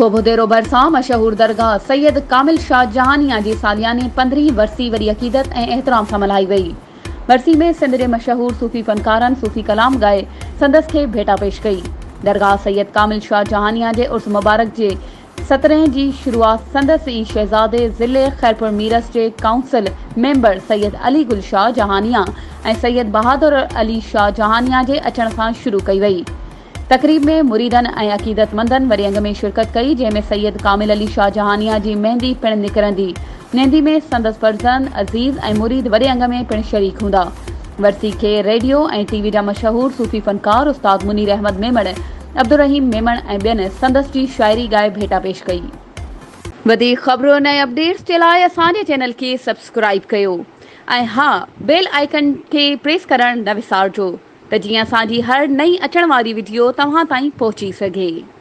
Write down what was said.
سوڀوديرو ڀرسان مشهور درگاهه سيد ڪامل شاهه جهانيان جي سالياني پندرهين ورسي وڏي عقيدت ۽ احترام سان ملهائي وئي. ورسي ۾ سنڌ جي مشهور صوفي فنڪارن صوفي ڪلام ڳائي سندس کي ڀيٽا پيش ڪئي. درگاهه سيد ڪامل شاهه جهانيان جي عرس مبارڪ جي سترهين جي شروعات سندس ئي شهزادي ضلعي خيرپور ميرس جي ڪائونسل ميمبر سيد علي گل شاهه جهانيان ۽ سيد بهادر علي شاهه جهانيان جي اچڻ سان شروع ڪئي وئي. تقريب ۾ مريدن ۽ عقيدتمندن وڏي انگ ۾ شرڪت ڪئي، جنهن ۾ سيد ڪامل علي شاهه جهانيان جي ميندي پڻ نڪرندي. ميندي ۾ سندس فرزند، عزيز ۽ مريد وڏي انگ ۾ پڻ شريڪ هوندا. ورسي کي ريڊيو ۽ ٽي وي جا مشهور صوفي فنڪار استاد منير احمد ميمڻ، عبدالرحيم ميمڻ ۽ ٻين سندس جي شاعري ڳائي ڀيٽا پيش ڪئي. وڌيڪ خبرن ۽ اپڊيٽس جي لاء اسان جي چينل کي سبسڪرائيب ڪيو ۽ ها بيل آئيڪن کي پريس ڪرڻ نه وسارجو. ته جيئن اسان جي هر نئين اچڻ واري وڊيو توهان تائين پهچي سگهي.